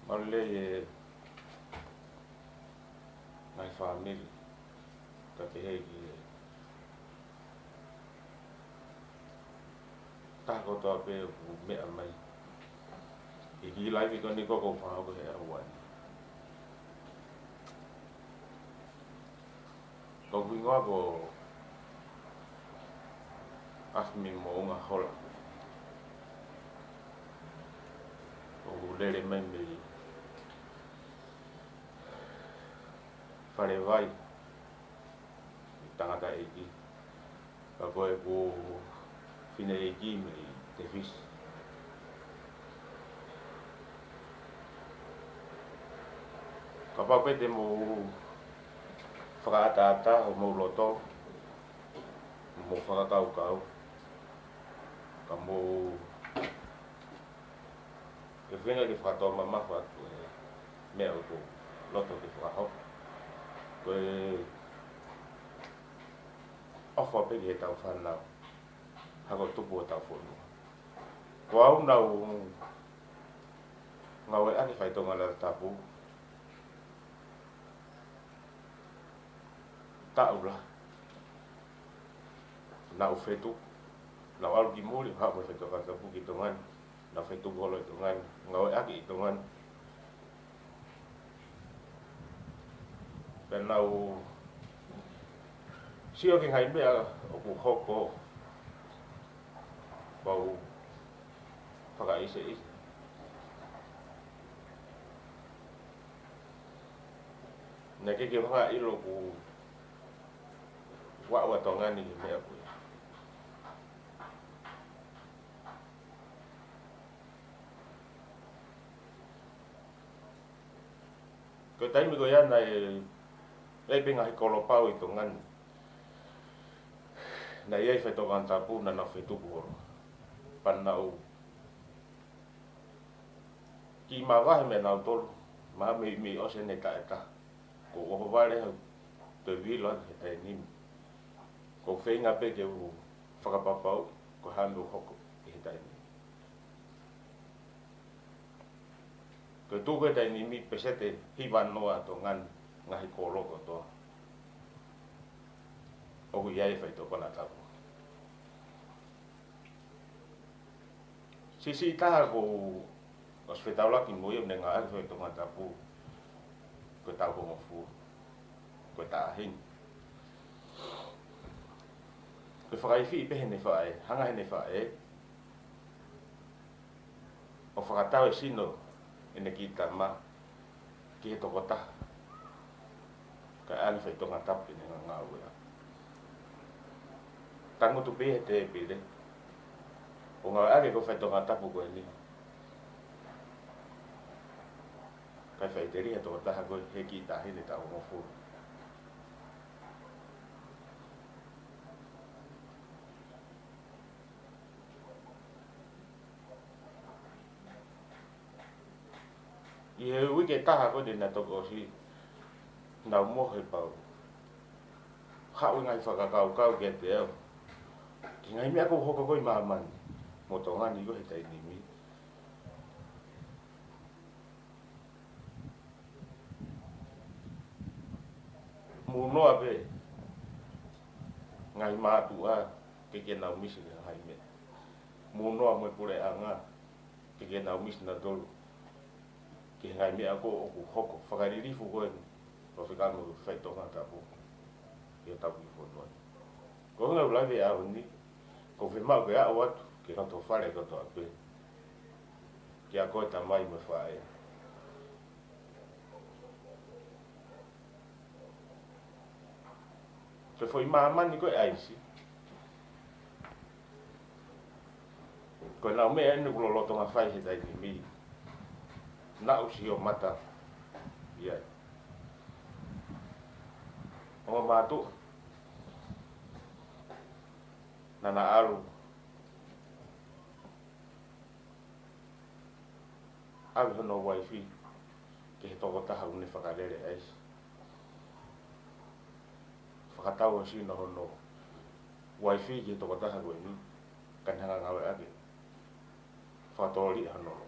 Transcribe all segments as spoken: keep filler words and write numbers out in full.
Mālō e ngaahi fāmili, ka ke heki e taha kotoa pē ʻoku meʻa mai. ʻI he kiʻi laivi ko eni ʻoku ou fakahoko he ʻaho ni. Ko hoku hingoa ko Afimi Moʻunga Hola. ʻOku ou lele mai mei Falevai, tangataʻeiki. Ka ko ʻeku fineʻeiki mei Tefisi. Kapau pē te mou fakaʻataʻatā homou loto, mou fakakaukau, ka mou ʻi he feinga ke fakatō mamafa atu e meʻa ʻoku ou loto ke fakahoko. Ko e ʻofa pē ki heʻetau fānau, hako tupu hotau fonua. Ko au naʻá ku ngāueʻaki e faitoʻo konatapu taʻu lahi. Naʻá ku fetuku, naʻá ku ʻalu ki muli, haʻu mo e faitoʻo konatapu ki Tonga ni, naʻá ku fetuku holo ʻi Tonga ni, ngāueʻaki ʻi Tonga ni. Pea naʻá ku sio ki he ngaahi meʻa ʻoku hoko, pea u fakaʻiseʻise. Naʻe ʻikai ke u hanga ʻo ʻilo ʻoku aʻu ʻa Tonga ni ki he meʻa ko ia. Ko e taimi ko ia naʻe ʻi ai pē ngaahi kolo pau ʻi Tonga ni. Naʻe ʻi ai e faitoʻo konatapu naʻa nau fetuku holo. Pea naʻá ku kiʻi mavahe meiate kinautolu, mei, mei ʻosi ʻene taʻu ʻe taha. Ko e ʻohovale au, toe vilo atu he taimi ni. Ko e feinga pē ke u fakapapauʻi ko e hā e meʻa ʻoku hoko ʻi he taimi ni. Ko e tuʻu ko ē he taimi ni, peseti hiva noa ʻa Tonga ni, ngaahi kolo kotoa, ʻoku ʻi ai e faitoʻo konatapu. Siʻisiʻi taha ʻoku ou ʻosi fetaulaki mo ia ʻo ne ngāueʻaki e faitoʻo konatapu, ko e taʻu hongofulu, ko e taʻahi ni. Ko e fakaʻifi pē heʻene faʻē, hanga heʻene faʻē ʻo fakatau e sino ʻene kiʻi tama ki he tokotaha kae ʻoange e faitoʻo konatapu ke ne ngāngāueʻaki. Tangutu pē he tēpile ʻo ngāueʻaki e faitoʻo konatapu ko eni, kae faʻiteliha e tokotaha ko ē he kiʻi taʻahine taʻu hongofulu. ʻI he uike ʻe taha ko ē naʻe toki ʻosi, naʻá ku mohe pea u haʻu e ngaahi fakakaukau kiate au ki he ngaahi meʻa ʻoku hoko ko ē ʻi māmani mo Tonga ni ko ē he taimi ni. Mou noa pē ngaahi mātuʻa ke ke nau misi ki he ngaahi meʻa. Mou noa mo e puleʻanga ke ke nau misi nautolu ki he ngaahi meʻa ko ē ʻoku hoko, fakalilifu ko eni, ʻo fekau mo e faitoʻo konatapu ʻi hotau kiʻi fonua ni. Ko e ngaahi laivi ʻa e ʻaho ni, ʻoku ou fiemaʻu ke aʻu atu ki he loto fale kotoa pē, kiate koe tamai mo e faʻē. Ko e foʻi māmani ko ē ʻaisi, ko ʻenau meʻa eni ʻoku lolotonga fai he taimi ni, naʻá ku sio mata ai. Ongo mātuʻa naʻá na ʻalu ʻave hono uaifi ki he tokotaha ʻoku ne fakalele ʻaisi. Fakatau e sino hono uaifi ki he tokotaha ko eni, kae ne hanga ʻo ngāueʻaki e fakatōliʻa hono loto.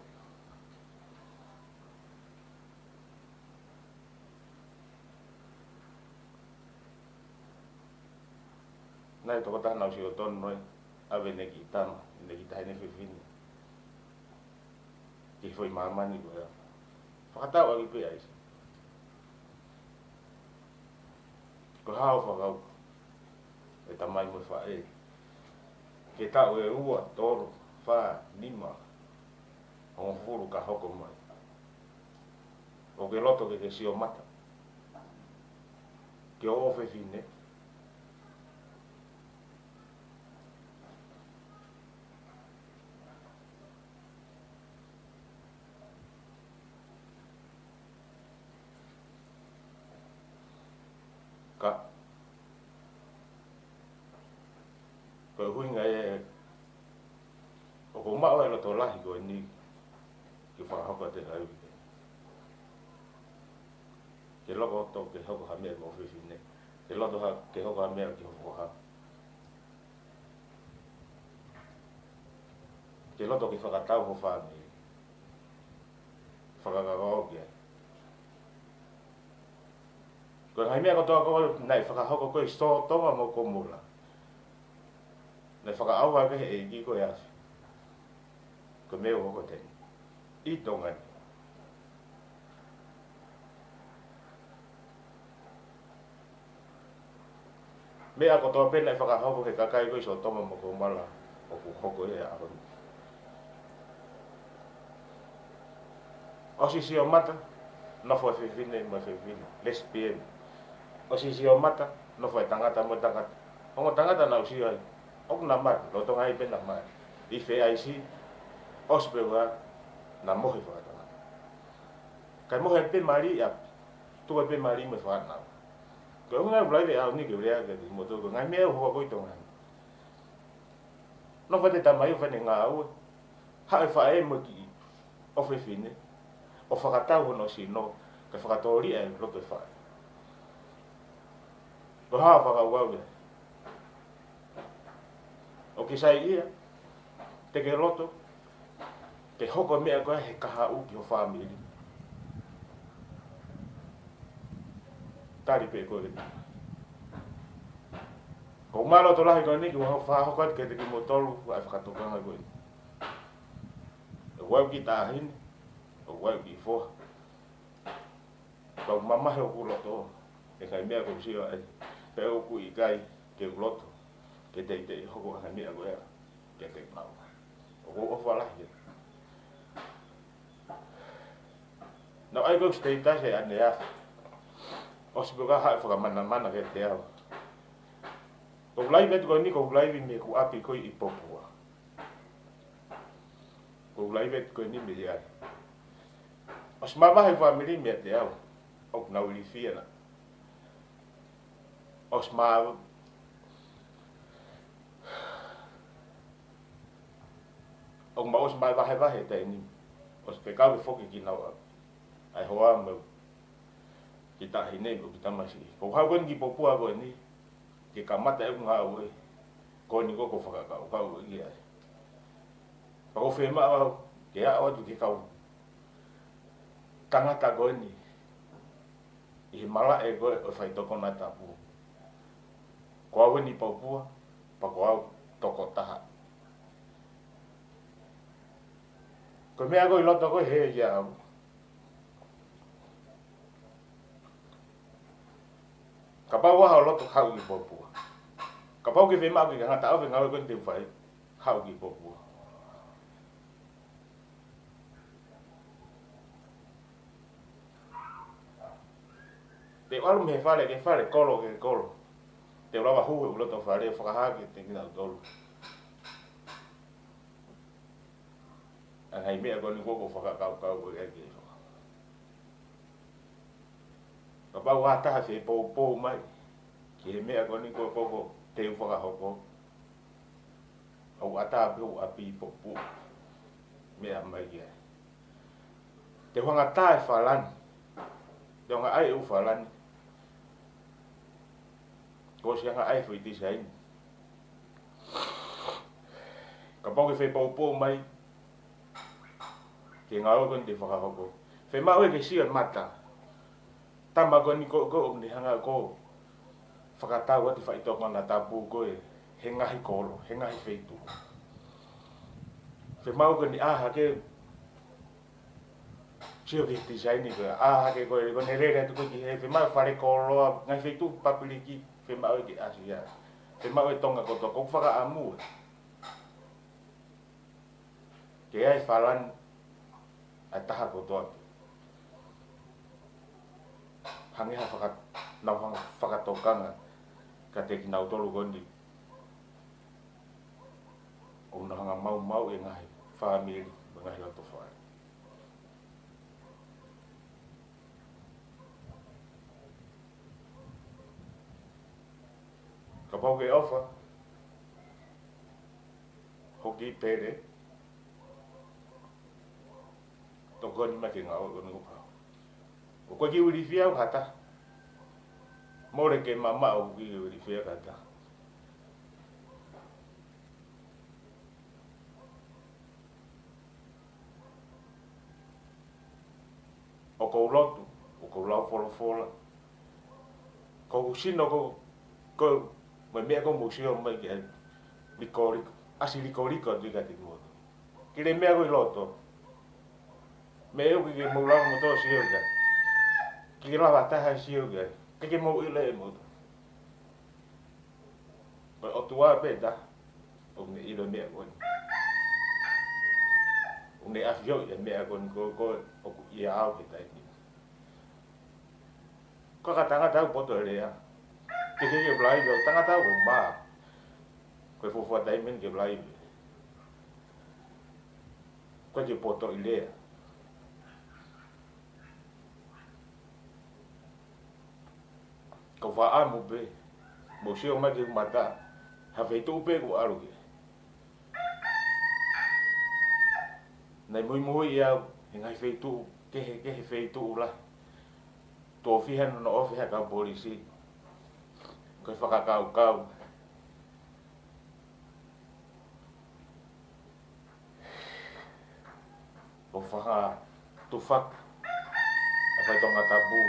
Taha e tokotaha naʻe ʻosi ʻo tonu ai, ʻave ʻene kiʻi tama, ʻene kiʻi taʻahine fefine ki he foʻi māmani ko ia. Fakatau ʻaki pē ʻa e ʻaisi. Ko e hā hoʻo fakakaukau, ʻe tamai mo e faʻē? Ke taʻu ʻe ua, tolu, fā, nima, hongofulu ka hoko mai, ʻoku ke loto ke ke sio mata ki hoʻo ʻofefine? Ka ko e ʻuhinga ia ʻoku ou maʻu ai e loto lahi ko eni ke fakahoko atu e ngāue. Ke loto ke hoko ha meʻa ki ho ʻofefine, ke loto ha, ke hoko ha meʻa ki ho foha, ke loto ke fakatau ho fāmili, fakakaukau ki ai. Ko e ngaahi meʻa kotoa ko ē naʻe fakahoko ko ē ʻi Sōtoma mo Komola, naʻe fakaʻauha ʻe he ʻEiki ko e afi. Ko e meʻa ʻoku hoko ʻi Tonga ni. Meʻa kotoa pē naʻe fakahoko he kakai ko ē ʻi Sōtoma mo Komola ʻoku hoko ia he ʻaho ni. ʻOsi sio mata, nofo e fefine mo e fefine, lesbian. ʻOsi sio mata, nofo e tangata mo e tangata. Ongo tangata naʻa ku sio ai, ʻoku na mali, lolotonga ai pē na mali. ʻI fē ʻa e ʻaisi? ʻOsi pē ua, na mohe fakatangata. Kae mohe pē mali ia, tuku pē mali mo e fānau. Ko e ʻuhinga ʻoku ou lave ʻaho ni ke u lea kiate kimoutolu, ko e ngaahi meʻa ʻoku hoko ko ē ʻi Tonga ni. Nofo atu e tamai ʻo fai ʻene ngāue, haʻu e faʻē mo e kiʻi ʻofefine ʻo fakatau hono sino, kae fakatōliʻa e loto e faʻē. Ko e hā hoʻo fakakaukau ia? ʻOku ke saiʻia? Te ke loto ke hoko e meʻa ko ē he kahaʻu ki ho fāmili? Tali pē koe. Ko e mālō loto lahi ko eni ke u fakahoko atu kiate kimoutolu ʻa e fakatokanga ko eni. ʻOku ʻi ai e kiʻi taʻahine, ʻoku ʻi ai e kiʻi foha, ka ʻoku mamahi hoku loto he ngaahi meʻa ʻoku ou sio ai, pea ʻoku ʻikai ke u loto ke teitei hoko ha ngaahi meʻa ko ia kiate kinaua. ʻOku ou ʻofa lahi ia. Naʻe ʻi ai ko ē e status ʻaneafi, ʻosi pē ka haʻu e fakamanamana kiate au. Ko e laivi atu ko eni, ko e laivi mei heʻeku ʻapi ko ē ʻi Popua. Ko e laivi atu ko eni mei ai. ʻOsi mavahe e fāmili meiate au, ʻoku nau ilifia na. ʻOsi ma, ʻoku ma ʻosi mavahevahe e taimi ni. ʻOsi fekau ke foki kinaua, ʻa e hoa mo e kiʻi taʻahine mo e kiʻi tamasiʻi. Ko e haʻu ko eni ki Popua ko eni ke kamata ʻeku ngāue, ko eni ko ē ʻoku ou fakakaukau ki ai. Pea ʻoku ou fiemaʻu au ke aʻu atu ki he kau tangata ko eni ʻi he malaʻe ko ē ʻo e faitoʻo konatapu. Ko au eni ʻi Popua, pea ko au tokotaha. Ko e meʻa ko ē ʻi loto ko ē he ia au. Kapau ʻoku ʻi ai ho loto haʻu ki Popua. Kapau ʻoku ke fiemaʻu ke ngata ʻo fai e ngāue ko eni te u fai, haʻu ki Popua. Te u ʻalu mei he fale ki he fale, kolo ki he kolo. Te u lava hū he ʻū loto fale ʻo fakahā kiate kinautolu ʻa e ngaahi meʻa ko eni ʻoku ou fakakaukau ki ai. Kapau ʻoku ʻi ai ha taha ʻe fie poupou mai ki he meʻa ko eni ʻoku ou, ʻoku ou, te u fakahoko, ʻoku ou ʻatā pē hoku ʻapi ʻi Popua, meʻa mai ki ai. Te u hanga ʻo tā e falani. Te u hanga ʻo ʻai e ʻū falani. Kuo u ʻosi hanga ʻo ʻai e foʻi tisaini. Kapau ʻoku ke fie poupou mai ki he ngāue ko eni te u fakahoko, fiemaʻu ke sio e mata. Tama ko eni ko ē ʻoku ne hanga ʻo fakatau atu e faitoʻo konatapu ko ē he ngaahi kolo, he ngaahi feituʻu. Fiemaʻu ke ne ʻā hake, sio ki he tisaini ko ē, ʻā hake ko ē, ko ʻene lele atu ko ē ki he, fiemaʻu fale koloa, ngaahi feituʻu pāpiliki, fiemaʻu ke ʻasi ai. Fiemaʻu ʻe Tonga kotoa, ko e fakaʻamu ē. Ke ʻi ai e falani ʻa e taha kotoa pē. Hangē ha faka-, nau hanga fakatokanga kiate kinautolu ko eni. ʻOku nau hanga maumauʻi e ngaahi fāmili mo e ngaahi loto fale. Kapau ke ʻofa hoʻo kiʻi pele, tokoni mai ke ngāue ko eni ʻo pau. ʻOku ʻikai ke u ilifia au ha taha. Mole ke mamaʻo ʻoku ʻikai ke u ilifia au ha taha. ʻOku ou lotu, ʻoku ou lau folofola. Ko hoku sino ko, ko, mo e meʻa ko ē mou sio mai ki ai, likoliko, ʻasi likoliko atu kiate kimoutolu. Ki he meʻa ko ē ʻi loto. Meʻa ʻoku ʻikai ke mou lava moutolu ʻo sio ki ai. ʻIkai ke lava ha taha ʻo sio ki ai. ʻIkai ke mou ʻilo ʻe moutolu. Ko e ʻOtua pē taha ʻoku ne ʻilo e meʻa ko eni. ʻOku ne ʻafioʻi e meʻa ko eni ko, ko, ʻoku ʻiate au he taimi ni. Ko e tangata au poto e lea. Ke ke ke laivi au tangata au ʻo mā. Ko e fuofua taimi eni ke laivi. Ko e ke poto ʻi lea. Ko e fakaʻamu pē, mou sio mai ki he mata, ha feituʻu pē ʻoku ʻalu ki ai. Naʻe muimui au he ngaahi feituʻu, kehekehe feituʻu lahi. Tuʻo fiha naʻe nofo ai ha kau polisi. Ko e fakakaukau ʻo fakatufaki ʻa e faʻahinga Tongatapu.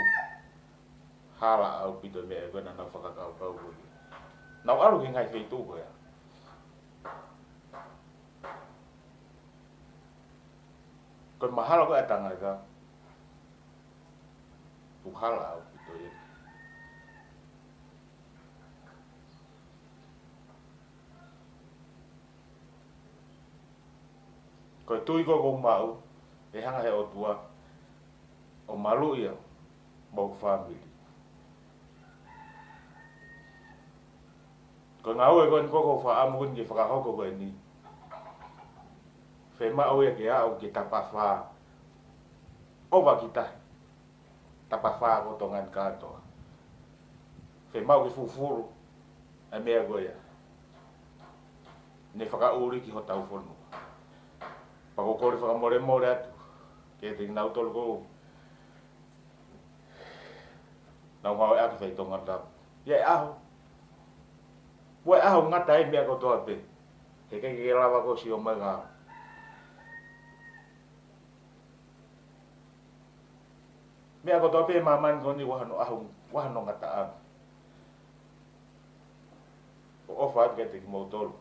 Hala ʻaupito e meʻa ko ē naʻa nau fakakaukau ko ē. Nau ʻalu ki he ngaahi feituʻu ko ia. Ko e mahalo ko ē ʻa e tangata, ʻoku hala ʻaupito ia. Ko e tui ko ē ʻoku ou maʻu, ʻe hanga he ʻOtua ʻo maluʻi au mo hoku fāmili. Ko e ngāue ko eni ko ē ʻoku ou fakaʻamu ko eni ke fakahoko ko eni. Fiemaʻu ia ke aʻu ki he tapafā. ʻOua ki tahi. Tapafā ko Tonga ni kātoa. Fiemaʻu ke fufulu ʻa e meʻa ko ia. Ne fakaʻuli ki hotau fonua. Pea ʻoku ou kole fakamolemole atu kiate kinautolu ko ē naʻa nau ngāueʻaki e faʻahinga Tongatapu. ʻI ai e ʻaho, ʻoku ʻi ai e ʻaho ʻoku ngata ai e meʻa kotoa pē. He ʻikai ke lava koe ʻo sio mai ngā meʻa kotoa pē ʻi māmani ko eni ʻoku ʻi ai hono ʻaho, ʻoku ʻi ai hono ngataʻanga. ʻOku ou ʻofa atu kiate kimoutolu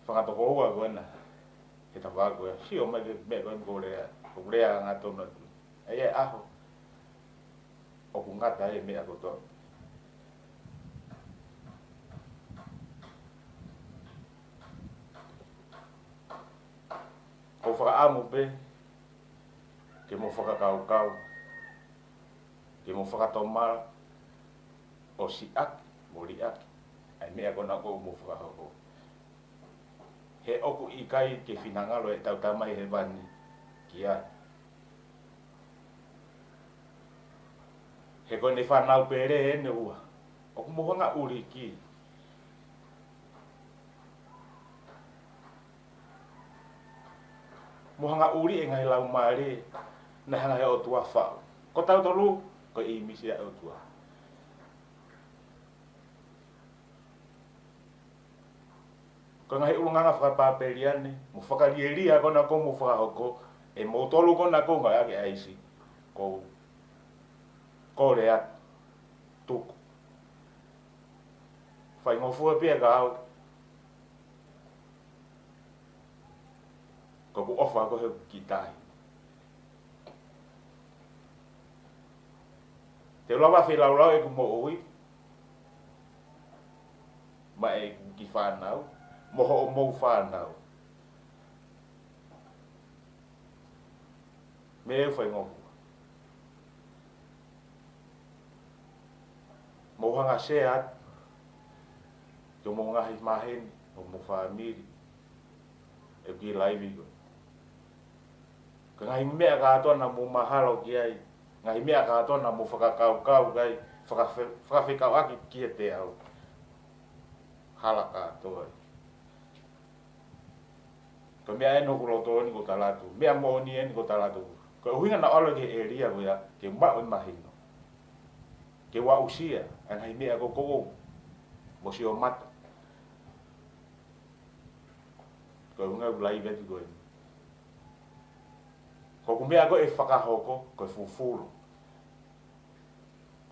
fanga tokoua ko ena he tafaʻaki ko ia. Sio mai ki he meʻa ko eni ʻoku ou lea, ʻoku ou lea angatonu atu. ʻI ai e ʻaho ʻoku ngata ai e meʻa kotoa. ʻOku ou fakaʻamu pē ke mou fakakaukau, ke mou fakatomala ʻo siʻaki mo liʻaki ʻa e meʻa ko ena ʻoku mou fakahoko. He ʻoku ʻikai ke finangalo ʻetau Tamai Hēvani ki ai. He ko ʻene fānau pele eni ʻoku ua. ʻOku mou hanga ʻuli ki. Mou hanga ʻuli e ngaahi laumālie naʻe hanga he ʻOtua ʻo faʻu. Ko tautolu, ko e ʻīmisi ʻa e ʻOtua. Ko e ngaahi ʻulungaanga fakapāpeliane mo fakalielia ko ena ʻoku mou fakahoko, ʻe moutolu ko ena ʻoku ngāueʻaki ʻa e ʻaisi. Ko, ko lea tuku. Faingofua pē ia ka au, ko ʻeku ʻofa ko ē he kiʻi taʻahine. Te u lava feilaulau ʻeku moʻui maʻa ʻeku kiʻi fānau mo hoʻomou fānau. Meʻa ʻoku faingofua. Mou hanga ʻo share atu ki homou ngaahi maheni, homou fāmili, ʻeku kiʻi laivi ko ē. Ko e ngaahi meʻa kātoa naʻa mou mahalo ki ai, ngaahi meʻa kātoa naʻa mou fakakaukau ki ai, fakafe-, fakafekauʻaki kiate au. Hala kātoa ia. Ko e meʻa eni ʻoku ou loto eni ʻo tala atu. Meʻa moʻoni eni ʻoku ou tala atu. Ko e ʻuhinga naʻa ku ʻalu ki he ʻēlia ko ia, ke u maʻu e mahino. Ke u aʻusia ʻa e ngaahi meʻa ko ē ʻoku ou mo sio mata. Ko e ʻuhinga ʻeku laivi atu ko eni. Ko ʻeku meʻa ko ē ʻe fakahoko, ko e fufulu.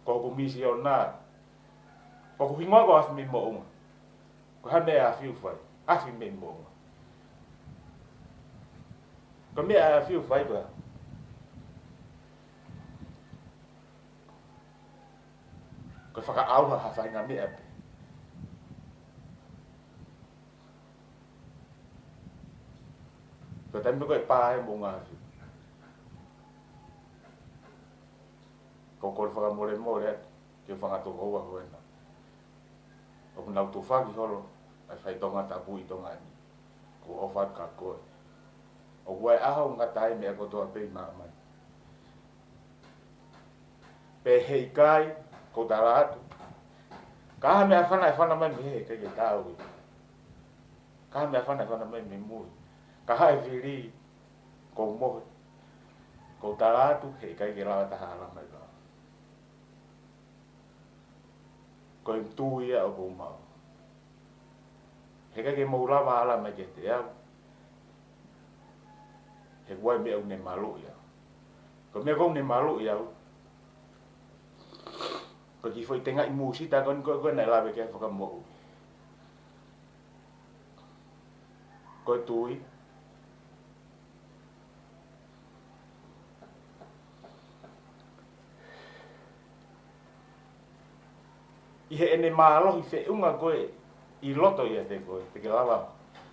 Ko hoku misiona. Ko hoku hingoa ko Afi mei Moʻunga. Ko e hā e meʻa ʻe Afi ʻoku fai? Afi mei Moʻunga. Ko e meʻa ʻe Afi ʻoku fai ko e hā? Ko e fakaʻauha ha faʻahinga meʻa pē. Ko e taimi ko ē ʻe pā ai Moʻunga Afi, ʻoku ou kole fakamolemole atu ki he fanga tokoua ko ena ʻoku nau tufaki holo ʻa e faitoʻo tapu ʻi Tonga ni. ʻOku ou ʻofa atu kia koe. ʻOku ʻi ai e ʻaho ʻoku ngata ai e meʻa kotoa pē ʻi māmani. Pea heʻikai, ʻoku ou tala atu, ka ha meʻa fana ʻe fana mai mei hē, ʻikai ke tau ia. Ka ha meʻa fana ʻe fana mai mei mui. Ka ha ʻe fili, ʻoku ou mohe. ʻOku ou tala atu, heʻikai ke lava taha ala mai ka. Ko e tui ia ʻoku ou maʻu. Heʻikai ke mou lava ala mai kiate au. He ʻoku ʻi ai e meʻa ʻoku ne maluʻi au. Ko e meʻa ʻoku ne maluʻi au, ko e kiʻi foʻi tengaʻi mūsita ko eni ko ē, ko ē naʻe lave ki ai e Fakamoʻui. Ko e tui. ʻI heʻene mālohi feʻunga ko ē ʻi loto ʻiate koe, te ke lava,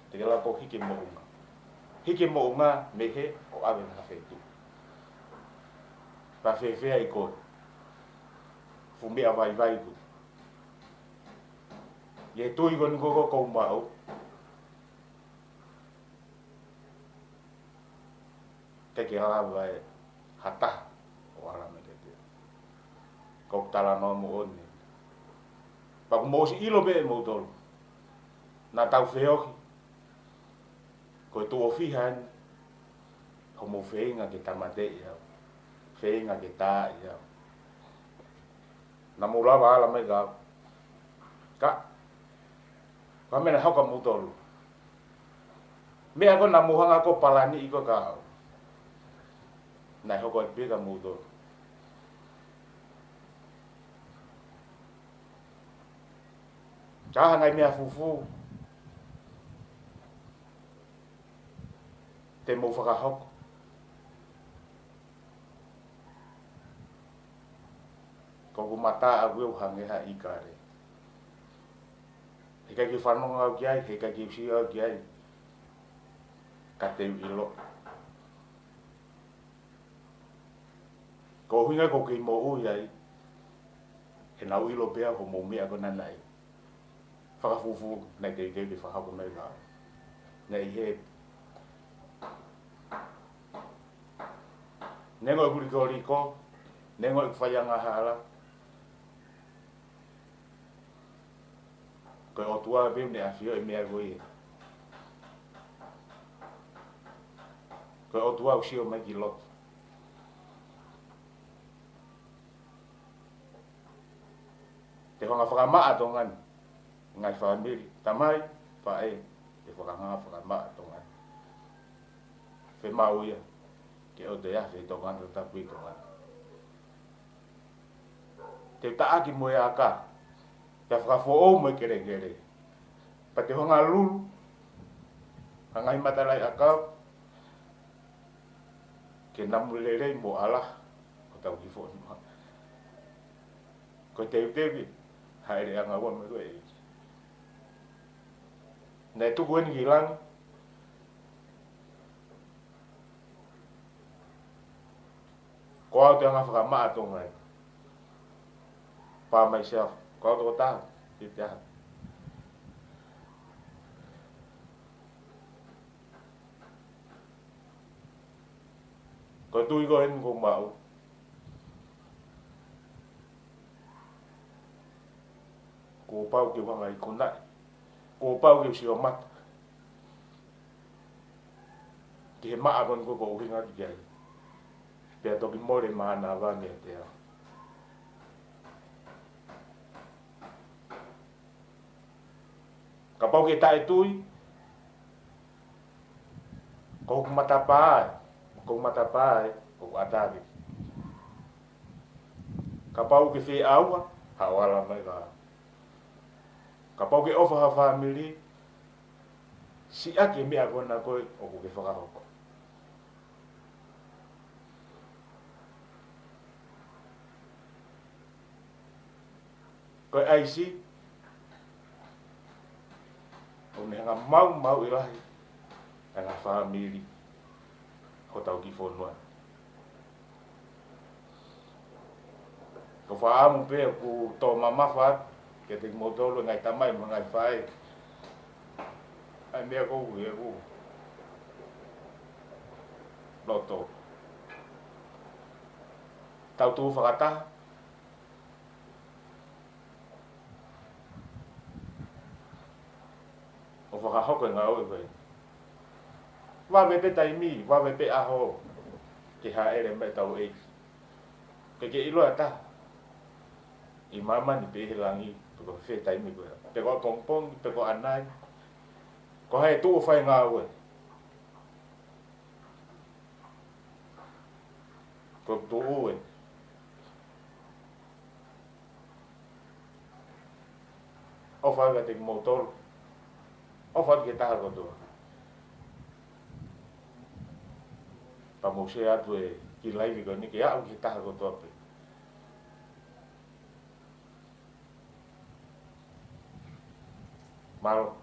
te ke lava ʻo hiki e moʻunga. Hiki e moʻunga mei hē ʻo ʻave ki ha feituʻu. Pea fēfē ai koe? Fuʻu meʻa vaivai koe. ʻI he tui ko eni ko ē ʻoku ou maʻu, ʻikai ke lava ʻe ha taha ʻo ala mai kiate au. Ko ʻeku talanoa moʻoni. Pea ʻoku mou ʻosi ʻilo pē ʻe moutolu. Naʻa tau feohi. Ko e tuʻo fiha eni hoʻomou feinga ke tāmateʻi au. Feinga ke taaʻi au. Naʻa mou lava ala mai kia au. Ka, ko e meʻa naʻe hoko kia moutolu. Meʻa ko ē naʻa mou hanga ko ē ʻo palaniʻi ko ē kia au, naʻe hoko atu pē kia moutolu. Ka ha ngaahi meʻa fufū te mou fakahoko, ko ʻeku mata ʻoku hangē ha ʻikale. Heʻikai ke u fanongo au ki ai, heʻikai ke u sio au ki ai, ka te u ʻilo. Ko e ʻuhinga ʻoku ou kei moʻui ai, he naʻa ku ʻilo pē au hoʻomou meʻa ko ena naʻe fakafufū, naʻe teuteu ke fakahoko mai kia au. Naʻe ʻi hē. Neongo ʻeku likoliko, neongo ʻeku faiangahala, ko e ʻOtua pē ʻoku ne ʻafioʻi e meʻa ko ia. Ko e ʻOtua ʻoku sio mai ki loto. Te u hanga ʻo fakamaʻa Tonga ni. Ngaahi fāmili, tamai, faʻē, te u hanga ʻo fakamaʻa Tonga ni. Fiemaʻu ia ke ʻoua toe ʻi ai ha feitoʻo tangata tapu ʻi Tonga ni. Te u taʻaki mo e aka. Pea fakafoʻou mo e kelekele. Pea te u hanga ʻo lulu ʻa e ngaahi matalaʻiʻakau ke namu lelei mo ʻalaha hotau kiʻi fonua. Ko e teuteu ia, hāʻele ʻanga ua mo e ʻEiki. Naʻe tuku eni ki langi, ko au te u hanga ʻo fakamaʻa Tonga ni. By myself, ko au tokotaha, ʻikai te u ʻi ai ha. Ko e tui ko eni ʻoku ou maʻu, kuo pau ke u hanga ʻo ikunaʻi, kuo pau ke u sio mata ki he maʻa ko eni ʻoku ou ʻuhinga ki ai. Pea toki mole mānava meiate au. Kapau ʻoku ke taʻetui, ko hoku matapā ē, ko hoku matapā ē, ʻoku ʻatā ki. Kapau ʻoku ke fie ʻauha, haʻu ʻo ala mai ka. Kapau ʻoku ke ʻofa ha fāmili, siʻaki e meʻa ko ena ko ē ʻoku ke fakahoko. Ko e ʻaisi, ʻoku ne hanga ʻo maumauʻi lahi ʻa e ngaahi fāmili hotau kiʻi fonua. Ko e fakaʻamu pē ʻoku tō mamafa atu kiate kimoutolu ngaahi tamai mo e ngaahi faʻē ʻa e meʻa ko ē ʻoku loto. Tau tuʻu fakataha ʻo fakahoko e ngāue ko ē. Vave pē taimi, vave pē ʻaho ke hāʻele mai ʻetau ʻEiki. Ke ke ʻilo ʻe taha ʻi māmani pe ʻi he langi, pe ko e fē taimi ko ē. Pe ko ʻapongipongi, pe ko ʻanai. Ko hai ʻe tuʻu ʻo fai e ngāue? Ko e tuʻu ē. ʻOfa atu kiate kimoutolu. ʻOfa atu ki he taha kotoa. Pea mou share atu e kiʻi live ko eni ke aʻu ki he taha kotoa pē. Mālō.